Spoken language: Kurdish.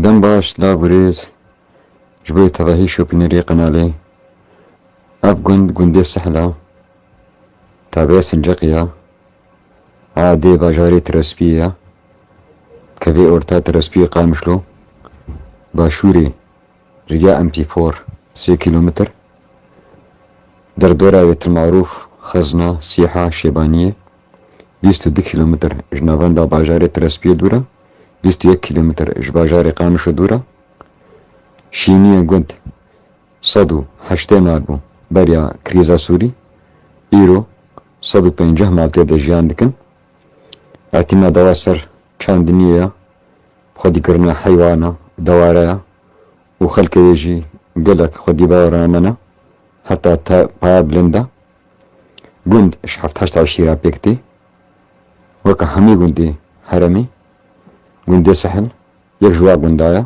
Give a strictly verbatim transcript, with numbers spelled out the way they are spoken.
Dem baş, lav û rêz ji bo tevahî şopînerê qenalê. Ev gund, gundê Sihla, tabiya Sinceqî ya, a dê bajarê Tirespiyê ya, kevê orta Tirespiyê Qamişlo, başûrê riya M P four sê kîlometr, derdora wê til marûf Xezna, Sîha, Şêbaniyê, bîst û du kîlometr ji navenda bajarê Tirespiyê dûr e, bîst û yek kîlometr ji bajarê Qamişlo dûr e. Şîniyên gund sed û heştê mal bû beriya krîza Sûrî, îro sed û pêncî mal tê de jiyan dikin. Etîma dewa ser çandiniyê ya, xwedîkirina heywana, dewara ya û xelkê wê jî gelek xwedî bawernamen e, heta te paya bilind e. Gund ji heft heşt eşîra pêk tê. Weke hemî gundê herêmê, gundê Sihil yek ji wa gunda ye.